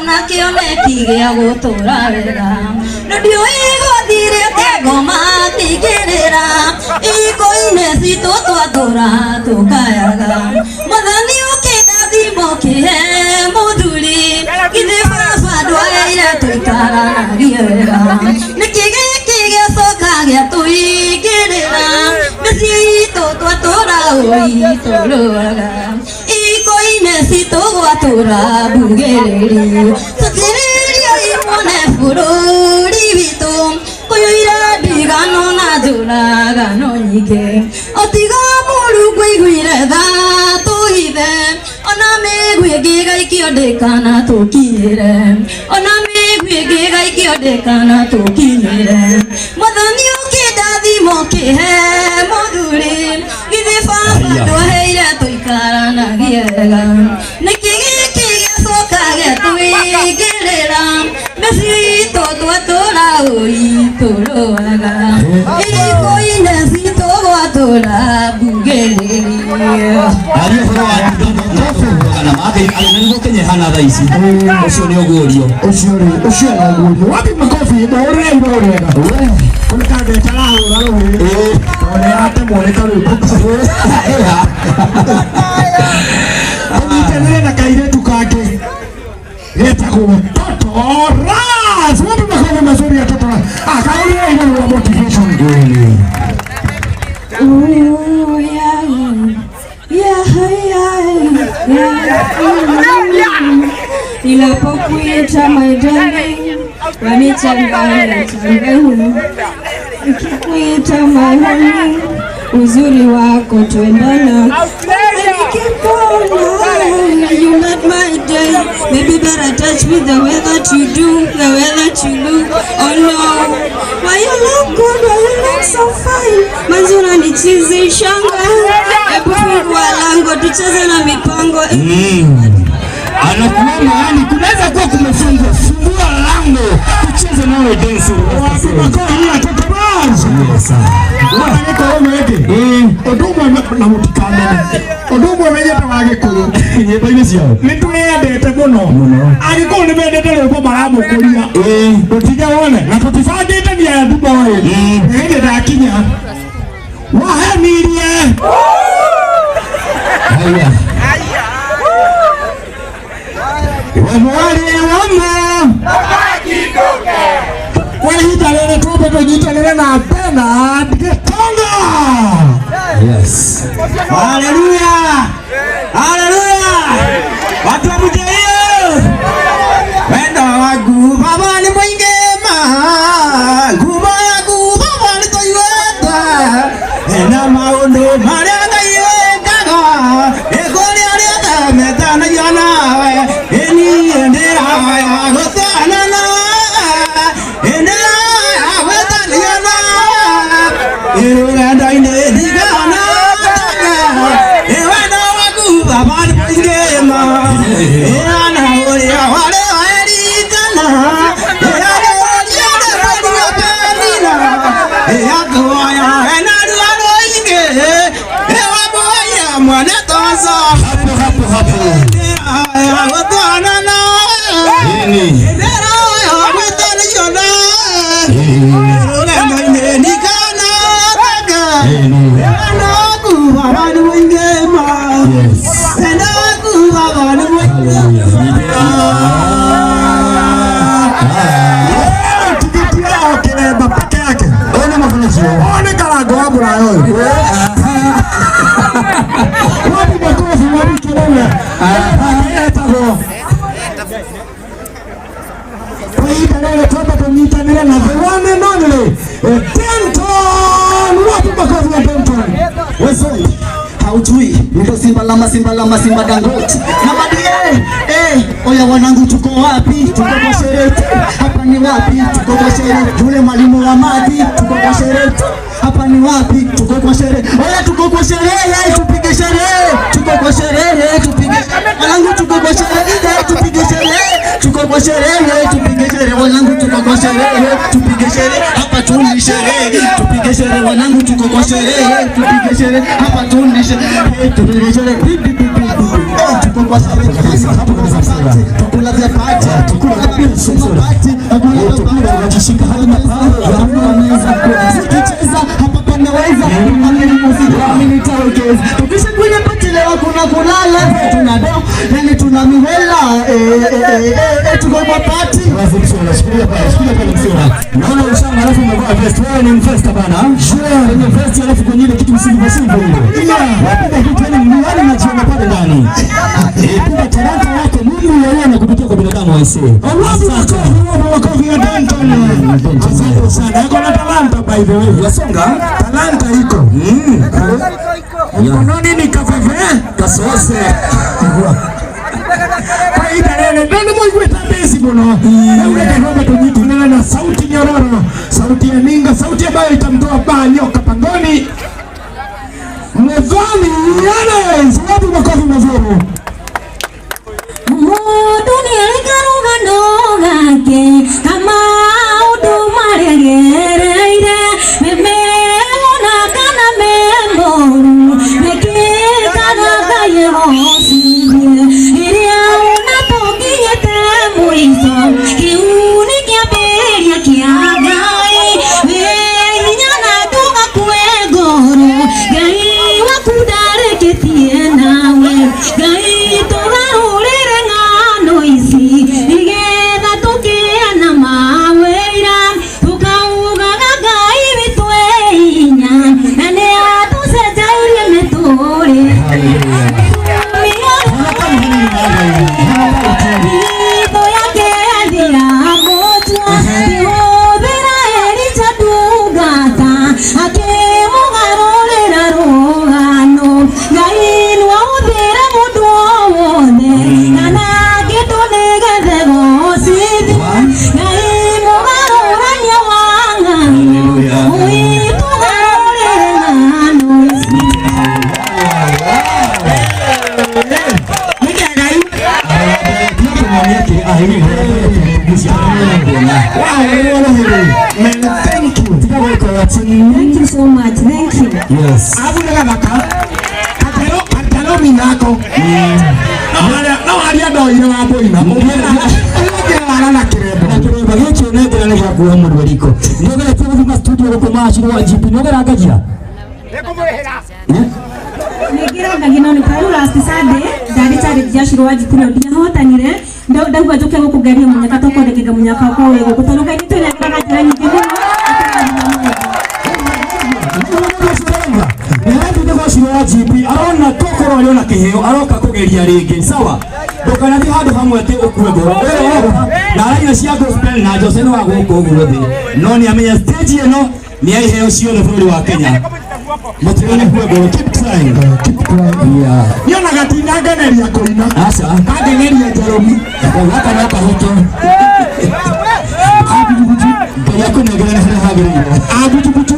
Na kĩoneki gĩa gũtũra wega no ndiũĩ gwathire atĩa ngoma kĩingĩrĩra iko-inĩ citũ twatũra tũkayaga mwathani ũkĩndathima ũkĩhe mũthuri githĩ baba ndwaheire tũikaranagie wega nĩkĩ gĩkĩ gĩacoka gĩatũingĩrĩra mĩciĩ itũ twatũra ũitũrũaga iko-inĩ citũ gwatũra mbugĩrĩrio tũtirĩria imone bũrũri witũ kũiyũire ndigano na njũragano nyingĩ otiga Mũrungu aiguire tha tũhithe ona mĩguĩ ĩngĩgaikio ndĩkana tũkinyĩre ona mĩguĩ ĩngĩgaikio ndĩkana tũkinyĩre mwathani ũkĩndathima ũkĩhe mũthuri githĩ baba ndwaheire tũikaranagie wega nĩkĩ gĩkĩ gĩacoka gĩatũingĩrĩra mĩciĩ itũ twatũra ũitũrũaga iko-inĩ citũ gwatũra mbugĩrĩrio. Aria ũhoro wa ndundo na make nĩgũkenyehana thaa ici ũcio nĩ ũguũrio. Ũcio rĩ, ũcio no ũguũrio. Wapi makofi? Mũhũrĩre igũrũ rĩega. Kũrĩ kangeta arahũra rũhĩ tondũ nĩ atemwo nĩ karwĩmbo. Tũnyitanĩre na kairĩtu kangĩ getagwo Toto Ras. Wapi makofi mazuri ya Toto Ras? Ah, kahũrĩre igũrũ wa motivation. Ooh, yeah. Ninapokuita my darling, wanichanganya changanya, nikikuita my honey, uzuri wako twendana. Nikikuona, you made my day. Baby, better touch me the way that you do, the way that you look. Oh no, why you look good, why you look so fine. Manzi unanichizishanga, hebu fungua lango tucheze na mipango. Anakuomba, yani kunaweza kuwa kumefungwa, fungua lango tucheze nawe dance. Wapi makofi ya Toto Ras? Wanagĩkorwo meke ũndũ ũmwe na mũtikamene ũndũ ũmwe menyete wa Gĩkũyũ nyĩmbo-inĩ ciao nĩ tũrĩendete mũno. Agĩkũyũ nĩ mendete rwĩmbo maramũkũria tũtige wone na tũtibangĩte ni aya Dubai hĩndĩ ndakinya wahenirie. Haya. We mwarĩ wa ma. Kwa ihinda rĩrĩ twambe tũnyitanĩre na Bernard Gĩtonga. Yes. Haleluya! Haleluya! Watu wa Mutaio! Wendo waku Baba ni mwingi ma, ngumo yaku Baba ni tũiguĩte, na maũndũ marĩa Ngai wĩkaga, nĩ kũrĩ arĩa othe metanagia nawe, ĩ niĩ ndĩraya gũtwana nawe, ĩ ndĩraya gwĩtania nawe, ĩ rũgendo-inĩ ndigana ĩ wendo waku Baba nĩ mũingĩ ma, ĩ na ũrĩa warĩ wa Elikana, ĩ arĩa ũrĩa Penina, ĩ akuoya ena ruo rũingĩ, ĩ wamuoya mwana toco. Hapo hapo hapo. Ndĩraya gũtwana nawe. Nini? Ndĩraya gwĩtanio nawe. Rũgendo-inĩ ndikana Nini? wendo waku Baba nĩ mũingĩ ma. Yes. Wendo waku Baba nĩ mũingĩ. Tigiti yao kĩremba peke yake. Ona mafanyacio. One karango wa mũraya ũyũ. Wapi makofi, wapi kelele? Etagwo kwa ihinda rĩrĩ twambe tũnyitanĩre na the one and only Denton. Wapi makofi ya Denton? Wewe haujui ndo simba la masimba la masimba Dangote na madie eh, oya wanangu, tuko wapi? Tuko kwa sherehe tu. Hapa ni wapi? Tuko kwa sherehe. Yule mwalimu wa mathi, tuko kwa sherehe tu. Hapa ni wapi? Tuko kwa sherehe. Oya, tuko kwa sherehe, tupige sherehe. Tuko kwa sherehe, tupige wanangu, tuko kwa sherehe, tupige sherehe. Tuko kwa sherehe, tupige sherehe wanangu, tuko kwa sherehe, tupige sherehe. Hapa tu ni sherehe, tupige sherehe wanangu, tuko kwa sherehe, tupige sherehe. Hapa tu ni sherehe, tupige sherehe. Pi, pi, pi, pi, pi. Eh, tuko kwa sherehe, tuko kwa party, tukula vya party. Tukula kabisa tukula unajishika hadi mapaa. Sikicheza hapa panaweza, amini muziki, amini nitawekeza. Tukisha kwenye party leo kuna kulala, tuna do, yani tuna mihela, eh eh eh eh, tuko kwa party. Wazi msura, shikilia pale, shikilia pale msura. Naona ushanga alafu umevaa vest. Wewe ni mfesta bana. Sure. Ni vest alafu kwenye ile kitu msingi msingi ile. Yeah. Wapiga kitu yani mliani najiona pale ndani. Piga talanta yako Mungu yeye anakupitia kwa binadamu aisee. Wapi makofi, wapi makofi ya Danton. Asante sana. Yuko na talanta by the way. Yasonga. Talanta iko. Mkononi ni kafefe. Kasose. Kwa ihinda rĩrĩ no nĩ mũiguĩte mbĩci mũno rĩu reke twambe tũnyitanĩre na sauti nyororo, sauti ya ninga, sauti ambayo itamtoa baa nyoka pangoni. Muthoni Yanes, wapi makofi mazuri? Mũndũ nĩarĩ karũgano gake ka maũndũ marĩa agereire, me mega ona kana me moru, mekĩkaga Ngai agocithie. Rĩrĩa ona tũkinyĩte mũico, kĩu nĩ kĩambĩrĩria kĩa Ngai. Wĩ hinya na ndũgakue ngoro, Ngai waku ndarĩkĩtie nawe. Ngai tũgarũrĩre ng'ano ici, nĩgetha tũkĩe na mawĩra, tũkaugaga Ngai witũ e hinya, na nĩatũcenjeirie mĩtũrĩre. Mitho yake yathira mũtwe, kĩhũthĩra Elija ndungata, akĩmũgarũrĩra rũgano. Ngai no ahũthĩre mũndũ o wothe, kana kĩndũ nĩgetha egocithie. Ngai mũgarũrania wa ng'ano, ũitũgarũrĩre ng'ano ici. Nĩ Ngai. Man, thank you. Thank you so much. Thank you. Yes. Alafu nĩ gathaka katero katero minako no harĩa ndoire wa mbũina ũngĩra wara na kĩrembo Na kĩremba gĩkĩ nengera nĩ gĩakuoha mũndũ riko. Nĩũgeretie gũthima studio gũkũ macirwo wa GP nĩũgera ngajia? Nĩngĩrangagia no nĩ tarĩu last Sunday ndarĩ challenge ya Shiro wa GP no ndiahotanire ndauga njũke gũkũ ngerie mũnyaka tũkwandĩkĩte mũnyaka wakwa wĩ gũkũ tondũ Ngai nĩtwĩnengeraga njĩra nyingĩ mũno wa GP arona tokorwo arĩ ona kĩheo aroka kũgeria rĩngĩ sawa ndũkanathiĩ handũ hamwe atĩ ũkue ngoro ũyũ na araina cia gospel na Jose nĩ wa gũkũ ũguo thĩ no nĩ amenya stage ĩno nĩ ya iheo ciothe bũrũri wa Kenya mũtigane kue ngoro keep trying keep trying yeah nionaga tinangeneria kũina aca kangeneria Jeremy gaka no kahoto Ngai akũnengere harĩa hagĩrĩire agutugutu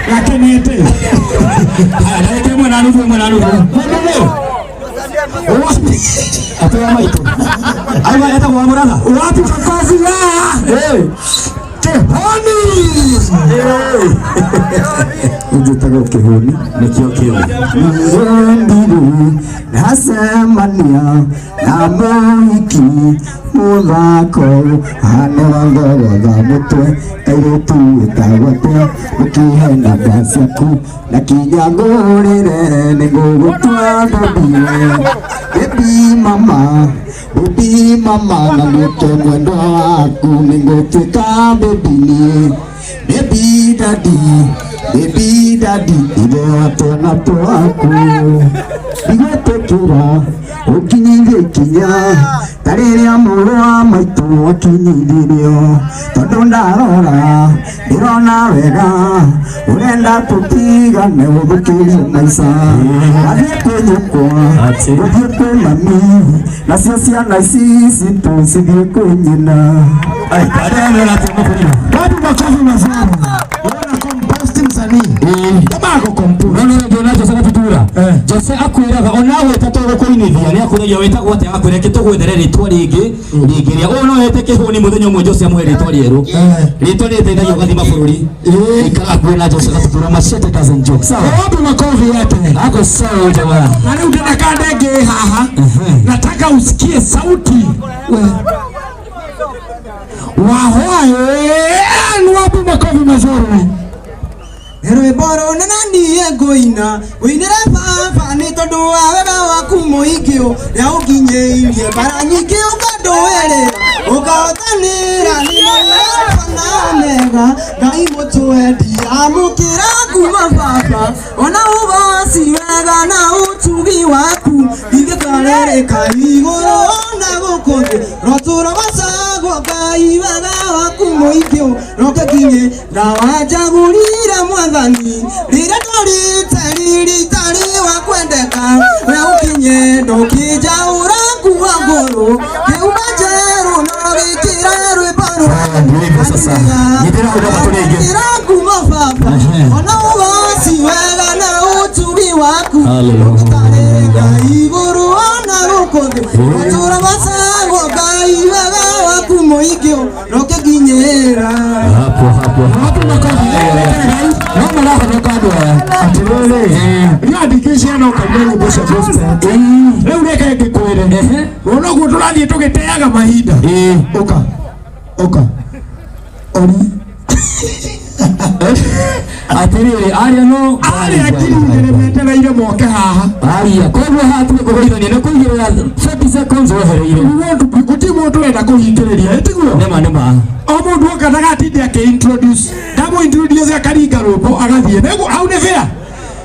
gakenete Haya, ndagĩka ĩmwe na nuthu ĩmwe na nuthu Mũndũ wapi atũra maitũ aiwa etagwo wa mũratha wapi makofi ya Eh, kĩhoni Njĩtagwo Kĩhũni. nĩkĩo kĩu Nĩwendirwo ndacemania na mũhiki mũthako hane wangorotha mũtwe kairĩtu wĩtagwo atĩa ũkĩhe namba ciaku na kinya ngũrĩre nĩngũgũtua baby baby mama baby mama na nduĩke mwendwa waku nĩngũtuĩka baby niĩ baby daddy baby daddy ithe wa twana twaku ndigwĩtĩkĩra ũkinyithie ikinya ta rĩrĩa mũrũ wa maitũ akinyithirio tondũ ndarora ndĩrona wega ũrenda tũtigane ũthũkĩrie maica athiĩ kwĩ nyũkwa ũthiĩ kwĩ mami nacio ciana ici citũ cithiĩ kwĩ nyina. Ai, baadaye naona tumefurika. Wapi makofi mazuri? Unaona compost msanii. Kama ako compost. No no no na Jose gatutura. Jose akwiraga onawe tatoro kuinithia ni akuragia wetagwo atia akwira ke tugwethere ritwa ringi ringi ria o no ete kihuni muthenya umwe Jose amuhe ritwa rieru. Ritwa riteithagia ugathii mabũrũri. Ikara hakuhĩ na Jose gatutura machete doesn't joke. Sawa. Wapi makofi yake? Ako sawa jamaa. Na leo tena kaa ndege haha. Nataka usikie sauti. Wahwae, wapi makofi mazuri. Rwĩmbo rũnene niĩ ngũina ngũinĩre baba nĩ tondũ wa wega waku mũingĩ ũrĩa ũnginyĩirie bara nyingĩ ũkandũĩrĩra ũkahotanĩra nĩ Alfa na Omega. Ngai mũtwendi amũkĩra kuma baba ona ũgoci wega na ũtugi waku ingĩtarĩrĩka igũrũ na gũkũ thĩ rotũrogocagwo Ngai wega waku mũingĩ roke kinye ndawanjagũrire mwathani rĩrĩa ndorĩte riri itarĩ wa kwendeka we ũkinye ndũkĩnjaũra kuwa ngũrũ kĩuma njerũ no gĩkĩra rwĩmbo Ndivyo sasa. Nyitĩra hau baba tũrĩngĩ. rwakĩra ngumo baba Ehe. ona ũgoci wega na ũtugi waku Hallelujah. ũtarĩka igũrũ ona gũkũ thĩ rotũrogocagwo Ngai wega waku mũingĩ roke nginyĩra. Hapo hapo. Wapi makofi? No marahonoka andũ aya. Atĩrĩrĩ, nĩandĩkĩ ciana ũkaigua nyĩmbo cia gospel. Rĩu reke ngĩkwĩre, ũnoguo tũrathiĩ tũgĩteaga mahinda. Ũka ũka ori. Atĩrĩrĩ, aria no arĩa 2000 metereire moke haha. Aria, koguo haha tuge kũgeithania nĩ kũigĩrĩra 30 seconds wehereire. Gũtirĩ mũndũ ũrenda kũhingĩrĩria, ĩtiguo? Nĩma nĩma. O mũndũ oka ndagatinde akĩ-introduce, ndamũ-introduce akaringa rwĩmbo agathiĩ. Nĩguo hau nĩ fair.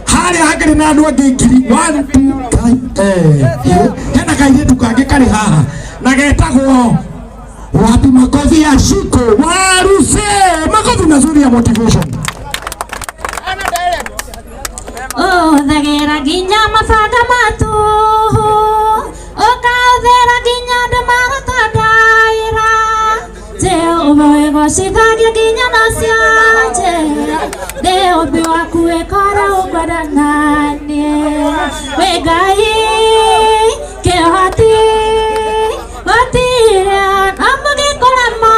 Harĩa hakĩrĩ na andũ angĩ ngiri 1 2 3, hena kairĩtu kangĩ karĩ haha na getagwo wapi makofi ya Shiko Waruse, makofi mazuri ya motivation. Ũthagĩra nginya mabanga matũhũ ũkaũthĩra nginya andũ magũtandaĩra Jehova wĩgocithagia nginya na cianje nĩ ũmbi waku wĩkora ũngwenda naniĩ wĩ Ngai kĩhoti gũtirĩ na mũngĩkũrema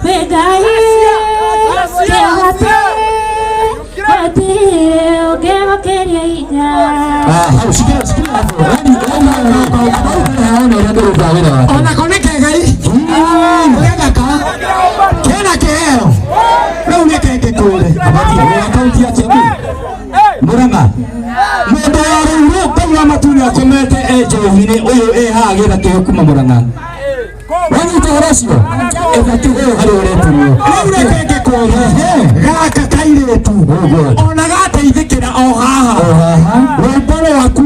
wĩ Ngai kĩhoti gũtirĩ ũngĩgũkĩria hinya. Ah, hau shikira shikira hapo. Yaani yaani haona ũrĩa ngũruta wĩra wake. Onako nĩ kegai gethaka kena kĩheo. Rĩu reke ngĩkwĩre, Abati, wĩ akaunti ya Kiambu. Murang'a. Mũndũ wa rũirũ kau wa matune akomete e njohi-inĩ ũyũ ĩ haha agĩetha kĩheo kuma Murang'a. Wanyita ũhoro ũcio? Etha kĩheo harĩa ũretirwo. Rĩu reke ngĩkwĩre, gaka kairĩtu Oh God. ona gateithĩkĩra o haha. O haha. Rwĩmbo rwaku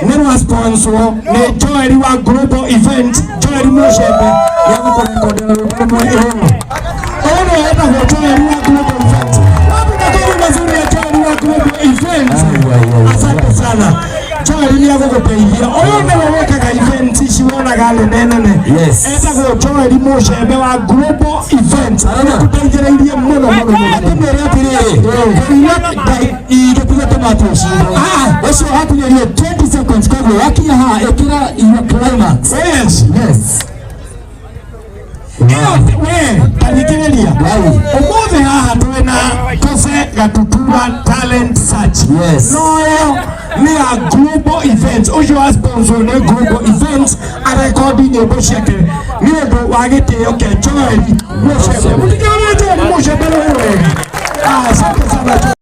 nĩ rwa sponsor nĩ Joel wa Global Event, Joel Mucembe nĩegũkũrekondera rwĩmbo rũmwe ĩno. Ũyũ nĩwe etagwo Joel wa Global Event. Wapi makofi mazuri ya Joel wa Global Event? Asante sana. Joel nĩ egũgũteithia. Ũyũ nĩwe wĩkaga event ici wonaga nene nene. Yes. Etagwo Joel Mucembe wa Global Event. Nĩatũteithĩrĩirie mũno mũno mũno. Atũmwĩre atĩrĩrĩ, kũina ingĩtiga tũmatũ ũcio. Ũcio hakinyĩrie 20 seconds, koguo wakinya haha ĩkĩra your climax. Yes. Yes. Ĩyo we tathikĩrĩria, ũmũthĩ haha twĩna Kose Gatutura Talent Search. Yes. No ĩyo nĩ ya Global Events, ũcio wa sponsor nĩ Global Events, arekondi nyĩmbo ciake nĩ ũndũ wa gĩtĩo kĩa Joel Mucembe. Mũtikĩrĩrie Joel Mucembe rũĩ wega. Ah, asante.